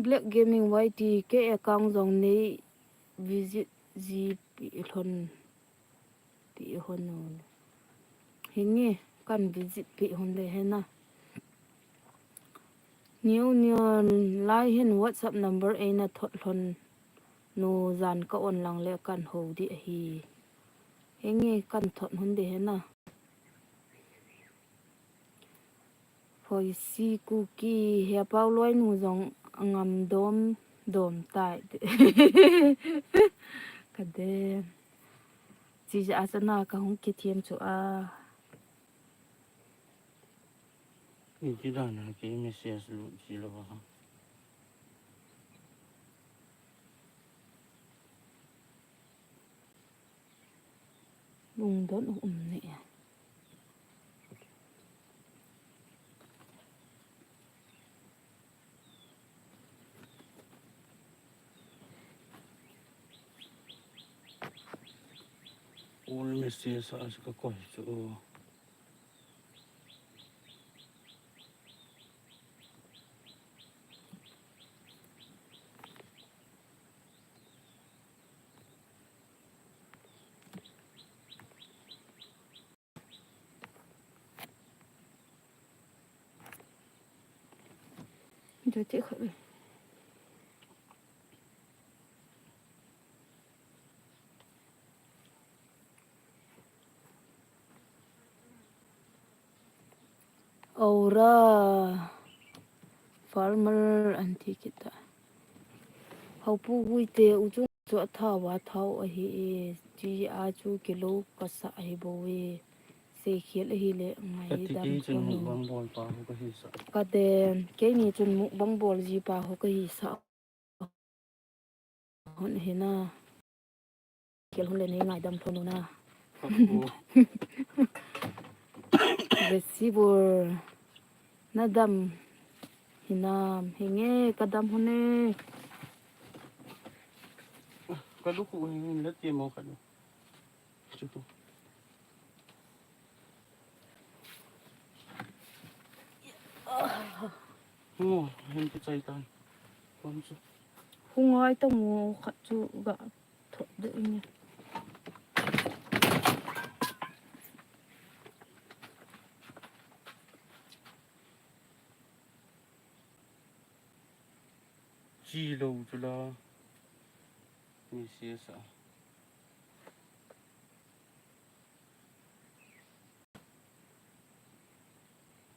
Black Gaming Y T K account jong nei visit ji pi lhon pi hon u. Hinge kan visit pi hon le hena. New new lai hin WhatsApp number eina thot lhon nu jan ka on lang le kan ho di ahi. Hinge kan thot hon de hena. Hoisi Kuki, he pau loi nu jong ngam dom, dom tai. Ka den. Chi ja a chana ka hung kithiam chu a. Ni ti dan a ke message lut chi lo ha. Lungdon u um ni. All message a ka koi chu. Jati khat. Aura farmer anti kita. Haupu gui te u chung chu a thau a thau ahi e, chi a chu kilo ka sa ahi bo e. Sei khial ahi le ngai dam chun mukbang bol pa ho ka hi sa. Ka den, keini chun mukbang bol ji pa ho ka hi sa. Hon hina. Khial hon le nei ngaidam thon u na. Receiver. Na dam hinam hinge ka dam hon e. Ka lu khu hin le ti mo ka lu. Chu khu. Hung o, hin kichai tan. Kon chu. Hung ai ta mo khat chu ga thot de in. Chi lo chu la. Ni si sa.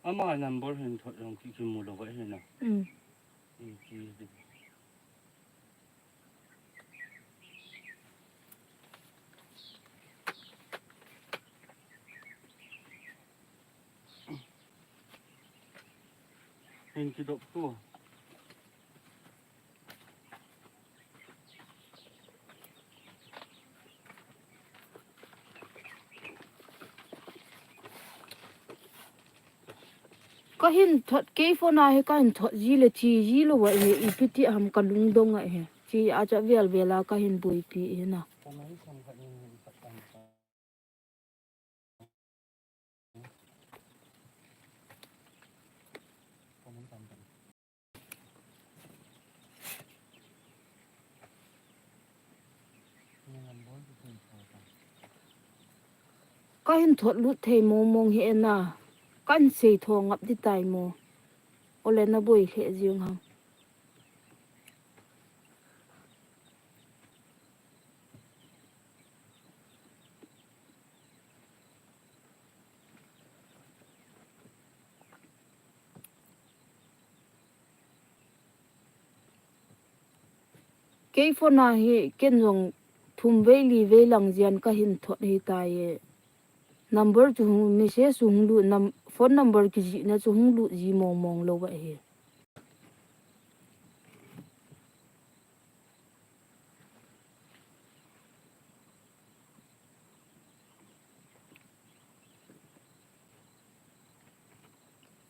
Ama number hin thot jong ki, kimu lou va hin a. Mm. Ki, ki, hin kidop tu. Ka hin thot kei phone a hi ka hin thot ji le chi ji lou va hi ipi ti ham ka lungdong a hi. Chi a cha vel vel a ka hin boipi hi na. Ka hin thot lut thei mong mong hi e na. Kan sei tho ngap di tai mo. Ole na boi lheh jing ham. Kei phone a hi ken jong thum vei li vei lang jian ka hin thot hi tai e. Number chu hung, message chu hung lut, nam-, phone number kijih na chu hung lut ji mong mong lou va hi.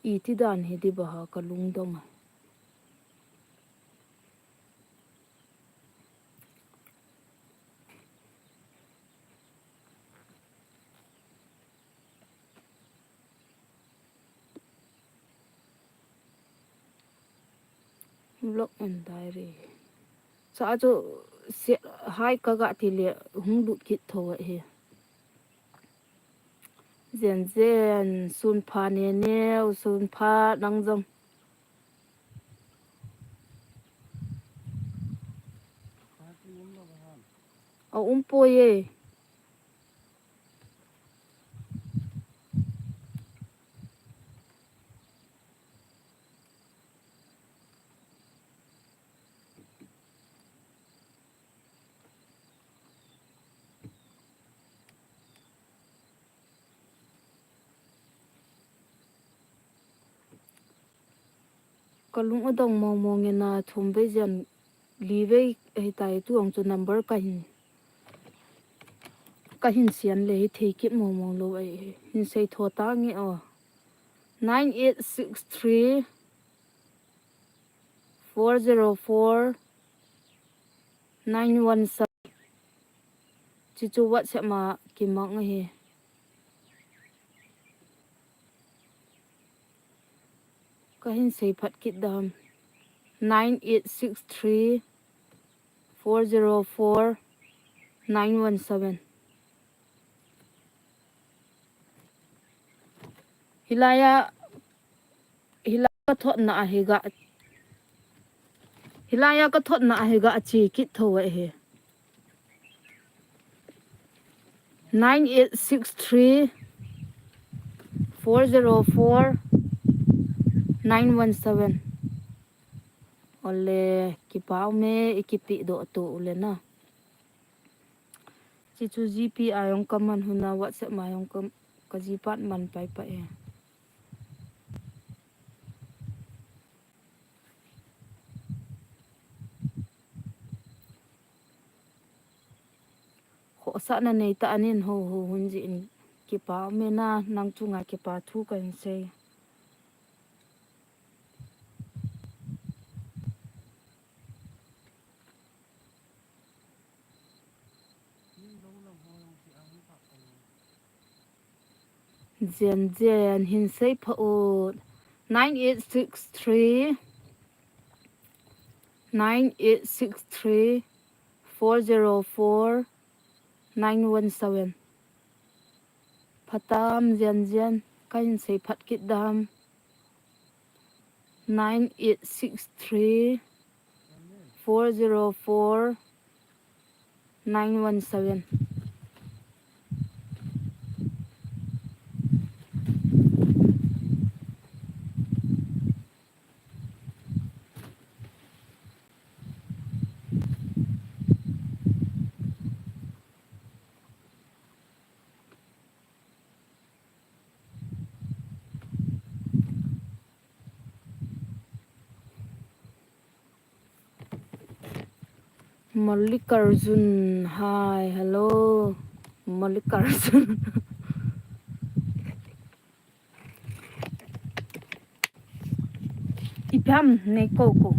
Iti dan hi di ba ha ka lungdong a. Vlog and diary. Cha chu se hai ka ga ti le hung lut kit tho ahi. Jen jen, sun pha ne ne, sun pha nang jong. A um poi e. Ka lung adong mong mong e na, thum vei jen li vei ahi tai, tu ang chu number ka hin, ka hin sian le hi thei kit mong mong lou ahi, hin sei tho ta nge o. Nine eight six three four zero four nine one seven. Chi chu WhatsApp ma kimang ahi. Ka hin sei phat kit dam. Nine eight six three four zero four nine one seven. Hilai a, hilai ka thot na a hi ga, hilai a ka thot na a hi ga chi kit tho ahi. Nine eight six three four zero four nine one seven. Ole, kipah me, i kipe doh to ule na. Chi chu GPay a jong ka man hon a, WhatsApp ma jong ka, ka GPay man pai pai e. Khohsahna nei ta anin ho ho hun ji in kipa me na, nang chunga kipa thu kan sei. Jen jen hin sei pha ut. Nine eight six three, nine eight six three, four zero four, nine one seven. Phatam jen jen, ka hin sei phat kit dam. Nine eight six three, four zero four, nine one seven. Mallikarjun, hi, hello. Mallikarjun. Ipi ham nei kou kou.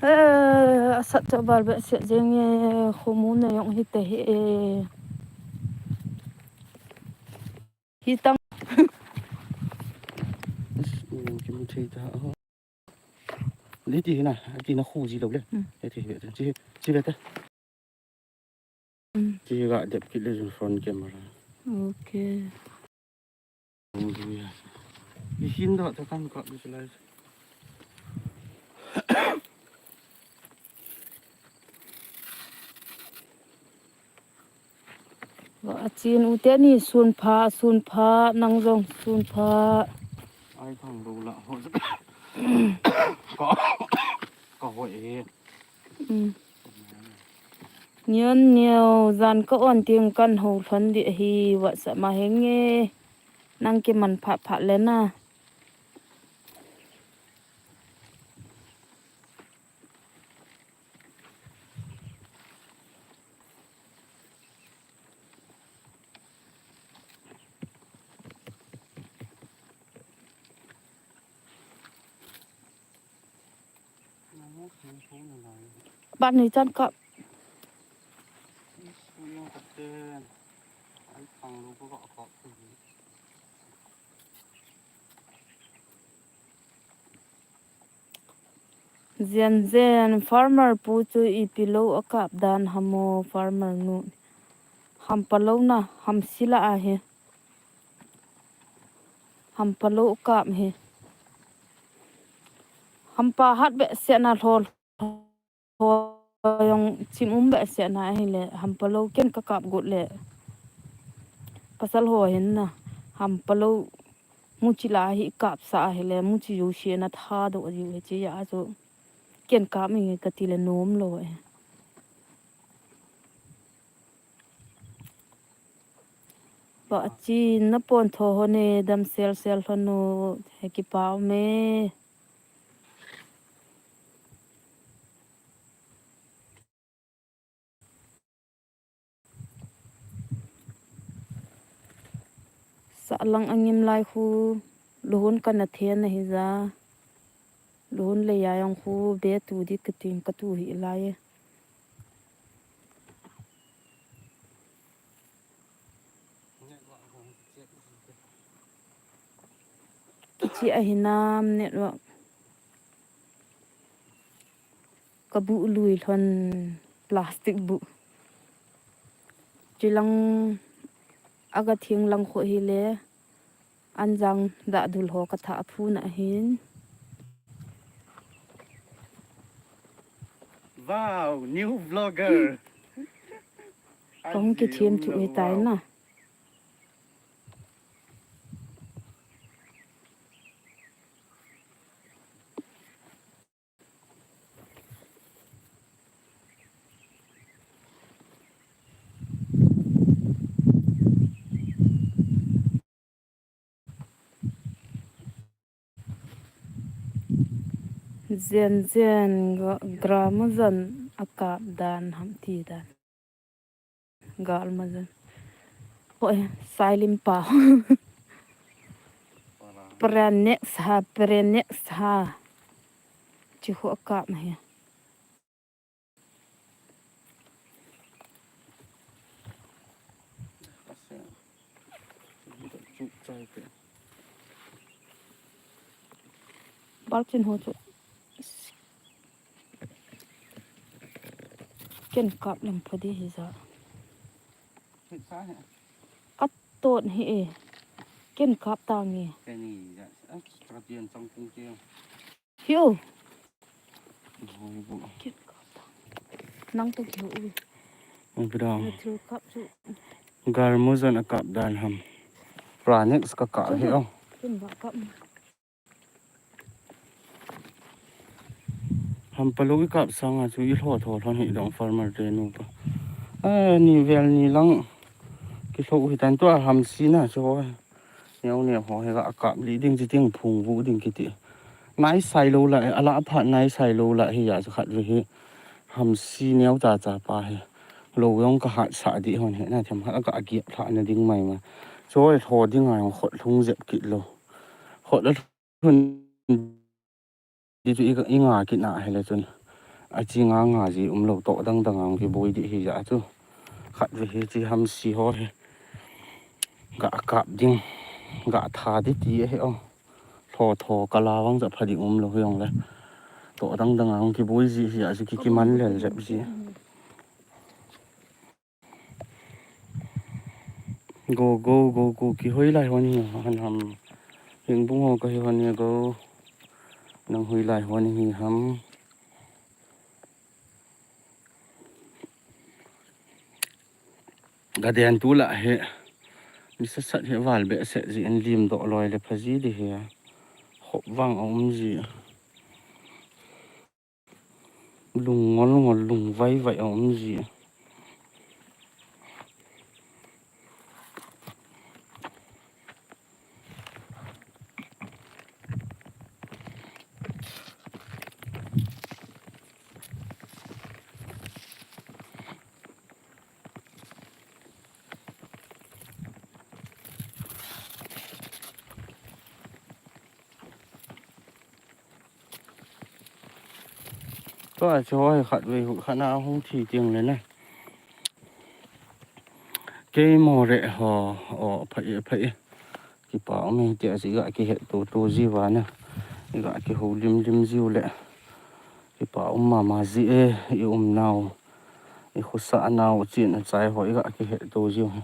Eh, asat chu bal behseh jeng e, khomu na jong hite hi e. Hitang. As, u, kimu thei ta ho. Leti hina, ati na khu ji lo le. Hmm. Leti hi, chi, chi beta. Hmm. Chi ga dep kit le jun front camera. Okay. Hi hin da ta kan ka bi lai. Achin u teni sun pha, sun pha, nang jong sun pha. Ai thang lo la ho. Ka, ka ho e. Hmm. Nion neo, jan ka on ting kan ho lhon di ahi, WhatsApp ma henge. Nang kiman phat phat le na. Ban ni chan kap. Ai thang lo ko ko ko. Jen jen farmer pu chu ipi lou akap dan ham o, farmer nu. Hampa lou na, hamsi lah ahi. Hampa lou akap hi. Hampa hat behseh na lhol. Ho jong chim um behseh na ahile, hampa lou ken kakap got le. Pasal ho hin na, hampa lou muchi lah hi kapsah ahile, muchi jouse na thadoh jiu hiche a chu. Ken kap inge kati le nom lou e. Ba chi na pon tho ho ne dam sel sel ho nu he kipa um e. Sahlang angim lai khu luhun kana then ahi ja. Luhun lei a jong khu be tu di kating katu hi lai e. Kichi ahi nam network. Kabu lui lhon plastic bu. Chilang aga thing lang kho hile. Anjang da dul ho katha phuna ahin. Wow, new vlogger. Kahung kithem chu hi tai na. Jen jen gra-, gramoxone akap dan ham ti dan. Galmoxone. Hoi, silent pa. Prenex ha, Prenex ha. Chi ho akap na hi. Balchin ho chu. Ken kap leng pha di hi ja. Atot hi e. Ken kap ta nge. Hiu. Nang to kiu. Ang pidang. Nathil kap chu. Galmoxone akap dan ham. Prenex kakap hi o. Ken ba kap. Hampa lou ikap sanga chu ilho tho lhon hi dong farmer te nu pa. A ni vel ni lang. Kilho hi tan tua hamsi na chu. Neo neo ho hi ga kap li ding chi ting phung vu ding kiti. Nai sai lou la, ala pha nai sai lou la hi ya chu khat ve hi. Hamsi neo cha cha pa hi. Lou jong kahat sa di hon hi na them hat ka giap lha na ding mai ma. Choi lho ding a jong khot lhung jep kit lou. Khot la lhun di chu i, i nga kit na hile chun. A chi nga nga ji um lou to dang dang ang kiboi di hi ja chu. Khat ve hi chi hamsi ho hi. Ga kap ding, ga tha di ti ahi o. Tho tho kala vang ja pha ding um lou hi ong le. To dang dang ang kiboi ji hi a ji ki kiman lel jep ji. Go, go, go, go, kihoi lai hon hi han ham. Hingbung ho kahi hon hi go. Nang hoi lai hon hi ham. Gaden tu la hi. Ni sat sat hi val behseh ji in lim doh loi le pha ji di hi. Khop vang a um ji. Lung ngol ngol lung vai vai a um ji. Tua chu hoi khat vei hu khat na hung thi tiang le na. Kei mo re ho o phai phai. Kipa um e ti a ji ga kihet tu tu ji va na. Ga kihou lim lim ji u le. Kipa um mama ji e, i umnau, i khosah nau, chen a chai ho i ga kihet to jiu hi.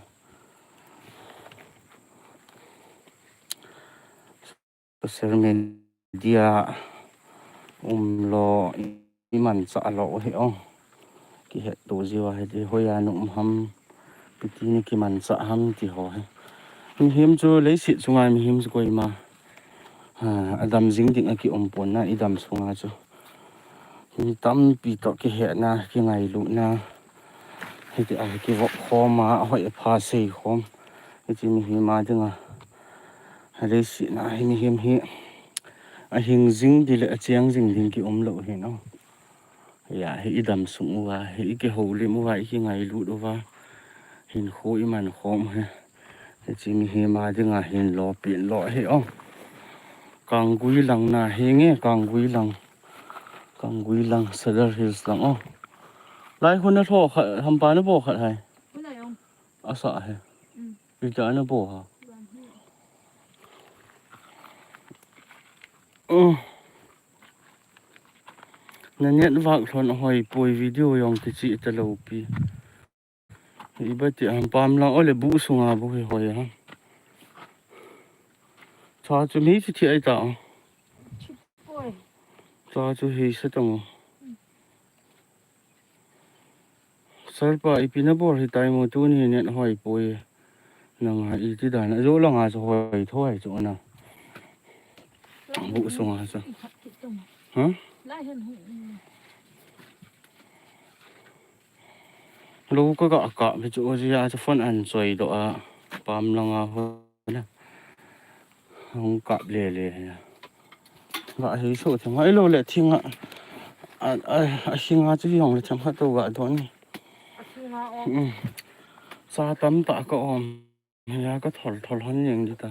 Social media um lo, i manchah lo hi o. Kihet to jiu a hiti hoiya na um ham, piti na kimanchah ham ti ho hi. Mihem chu leiset chunga mihem chu koima, ha, adam jing ding a ki um pon na, i dam sunga chu. Mi tampi toh kihetna, kingailutna, hiti a kivop khom a, ahoi apha sei khom. Hiti mihem a dinga, leiset na hi mihem hi ahing jing ding le acheng jing ding ki um lo hi no. Ya, hi i dam sung uva, hi i kihoulim uva, i kingailut uva, hinkho i man khom hi. Hiche mihem a dinga hin lo pin lo hi o. Kanggui lang na hi nge, Kanggui lang. Kanggui lang, Sadar Hills lang o. Lai hun na tho khat, hampa na bo khat hai. Hun a yong. Asa hai. Mm. Ita na bo ha. Wan hi. Oh. Na network lhon ahoi poi, video jong kichih talou pi. Iba ti ham pam lang ole bu sunga bu hi hoi ham. Cha chu mi chu thi ai ta. Poi. Cha chu hi sa tang. Sarpa ipi na bol hi tai mo tuni net hoi poi. Nang ha iti dan a jo langa chu hoi thoi chu na. Bu sunga chu. Ha? Lo ka ga ka mi chu o ji a chu phone an choi do a pam langa ho na. Hung kap le le na. Ga hei so theng a ilo le thing a. A, a, a hing a chu jong le theng khat to ga don ni. A hing a om. Mm. Sa tam ta ka om. Ya ka thol thol hon jeng di ta.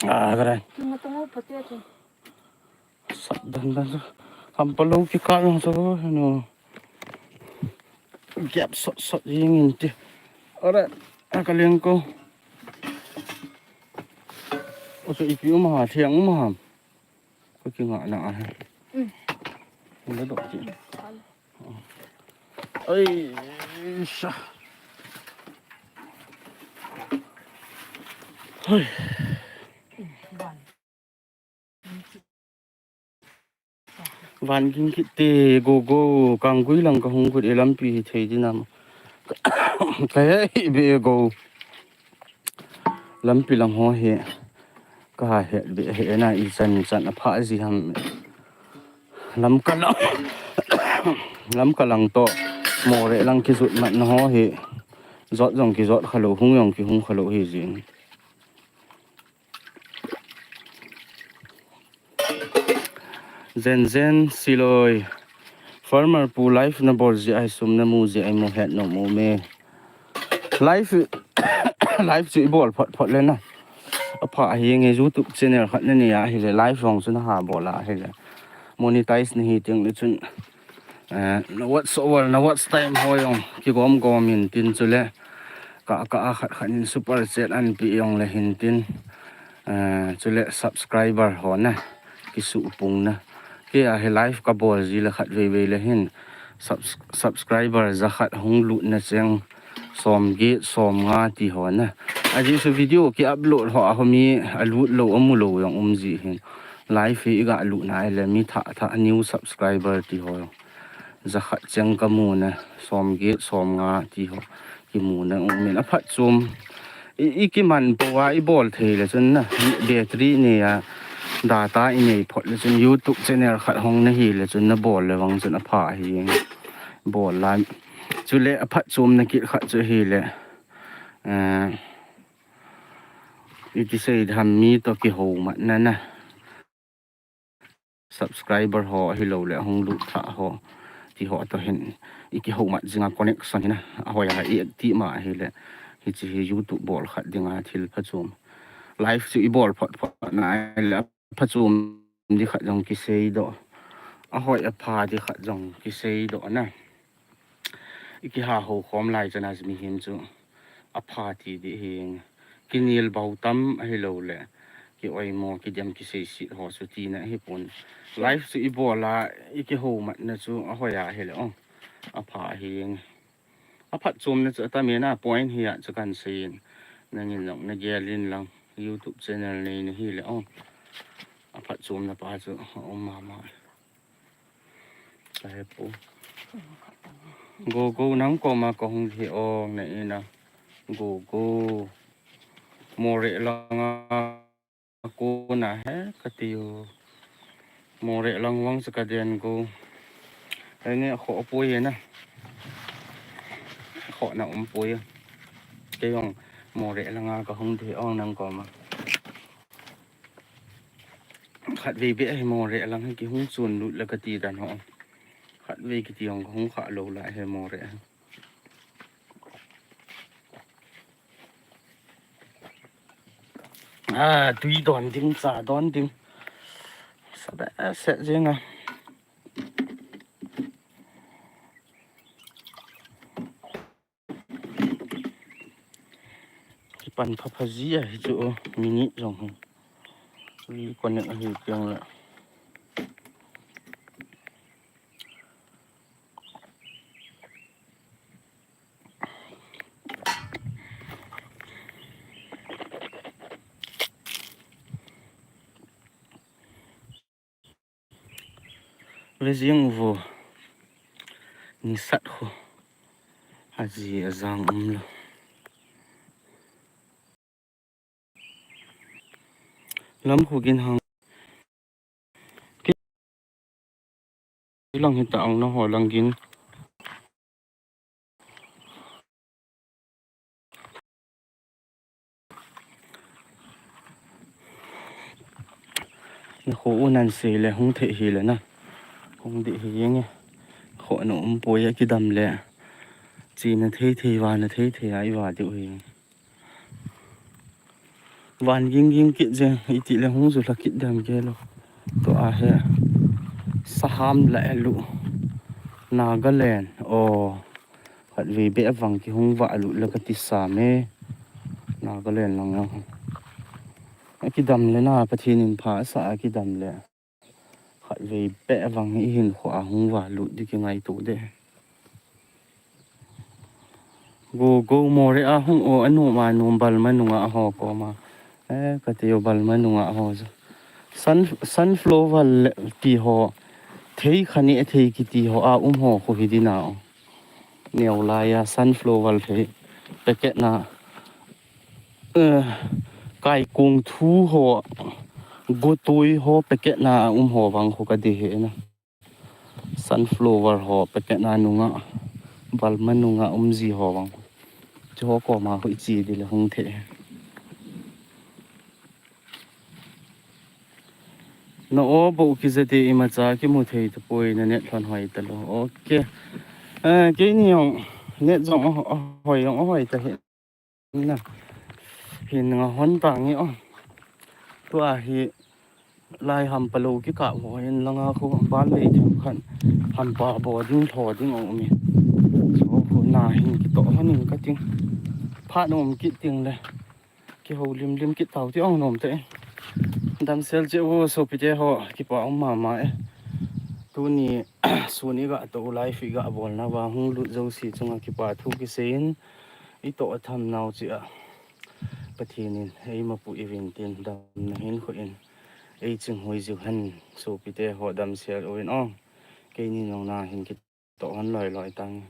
A, ka rai. Hing a to mo pa te chu. Sat dan dan chu. Hampa lo kikap jong chu, no. Gap sot sot jing in ti. Ora, a ka leng ko. O chu ipi um ham, thiang um ham. Ko kinga na a. Mm. Unda do ti. Mm, sal. Ai, sa. Hoi. Mm, wan. Van ging kit te, go, go, Kanggui lang ka hung got e, lampi hi thei dinam. Ka he be go. Lampi lang ho hi. Ka ha het be he na i chan chan a pha ji ham. Lamka lang. Lamka lang to. Moreh lang kijot mat na ho hi. Jot jong kijot kha lou, hung jong kihung kha lou hi jin. Jen Jen Siloi. Farmer pu live na bol ji a hi sum na mu ji a hi mu het nom um e. Live, live chu i bol phot phot le na. A pha hi nge YouTube channel khat na nei a hi le live jong chu na ha bol a hi le. Monetize na hi teng le chun. Eh, na watch hour, na watch time ho jong kigom gom in tin chule ka, ka a khat khat in super chat an pi jong le hin tin, eh, chule subscriber ho na kisuh pung na. Kei a hi live ka bol ji le khat vei vei le hin subs-, subscriber ja khat hung lut na cheng som get, som nga ti ho na. Ajeh chu video ki upload ho a ho mi a lut lou, a mu lou jong um ji hin. Live hi i ga lut na le mi thah thah new subscriber ti ho jong. Ja khat cheng ka mu na, som get, som nga ti ho. Ki mu na um in a phat chom. I, i ki man po a i bol thei le chun na, battery nei a, data i nei phot le chun YouTube channel khat hong na hi le chun na bol le vang chun a pha hi. Bol la. Chule a phat chom na kit khat chu hi le. Eh, i ti sei tham mi to ki ho mat na na. Subscriber ho hi lou le hung lut thah ho. Ti ho to hin i ki ho mat jinga connection hi na. A hoi a i ti ma hi le. Hiche hi YouTube bol khat dinga thil pha chom. Live chu i bol phot phot na le pha chom di khat jong ki sei do. A hoi a pha di khat jong ki sei do na. I ki ha ho khom lai chana mi hin chu a pha ti di hi. Ki nil bau tam a hi lou le. ki oimo, ki dem, ki seiset ho chu tina hi pon. Live chu i bol a, i kihoumatna chu a hoi a hile ong. A pha hi eng. A phatchomna chu a tam in a point hi a chu kan sei in. Nangin jong na gel in lang YouTube channel nei na hile ong. A phatchomna pa chu a um mama. Ka he pu. Gogo nang koma ka hung hi ong na ina. Gogo. Moreh langa kona he ka tiu. Moreh lang vang chu ka den go. Enge kho poi na. Kho na um poi. Kei jong Moreh langa ka hung hi ong nang koma. Khatvei beh hi Moreh lang hi kihung chun lut le ka ti dan ho. Khatvei kiti ong ka hung kha lou lai hi Moreh hi. A, tui don ding, cha don ding. Sa behseh jeng a. Kipan phapha ji a hi chu, minute jong hi. Reconnect ahi tiang le. Ve jing uvo. Nisat ho. Aji ajang umlou. Lam khu gin hang. Lang hi ta ong na ho lang gin. Na kho u nan sei le hung thei hi le na. Hung dih hi eng e. Kho na um poi a kidam le. Chi na thei thei va na thei thei a i va dih u hi. Van ging ging kit jeng, iti le hung ju la kit dem ke lo. To a he. Saham la elu. Nagaland. O. Khatvei beh vang kihung va elu la ka ti sa me. Nagaland lang lang. A kidam le na Pathen in pha sa a kidam le. Khatvei beh vang hi hin kho a hung va lut di ki ngaito de. Go go Moreh a hung o anu ma nu Balma nunga ho koma. Eh, ka ti o Balma nunga ho. Sun, sunflower le ti ho. Thei khani thei kiti ho a um ho khu hi dina o. Neo lai a sunflower thei. Packet na. Eh, kai kung thu ho, gotui ho, packet na um ho vang khu ka di he na. Sunflower ho, packet na nunga, Balma nunga um ji ho vang. Chi ho koma khu i chi di le hung thei. Na o bo ki jati i ma cha ki mu thei tu poi na net lhon hoi ta lo. Okay. Eh, kei ni jong net jong hoi jong hoi ta he. Na. Hin nga hon ta nge o. Tua hi lai hampa lo ki ka vo hin langa khu ban lei them khan hampa bo ding lho ding o mi. So khu na hin ki to hon in ka ting. Pha nom ki ting le. Ki ho lim lim ki tau ti ong nom te. Damsel che vo sopite ho kipa um mama e. Tuni suni ga to live ga bol na va hung lut jo si chunga kipa thu ki sein. I toh a tham nau chi a. Pathen in eima pu i vin tin damna hin khu in. Ei ching hoi jiu hen sopite ho damsel uvin o. Kei ni nong na hin ki toh hon loi loi tang.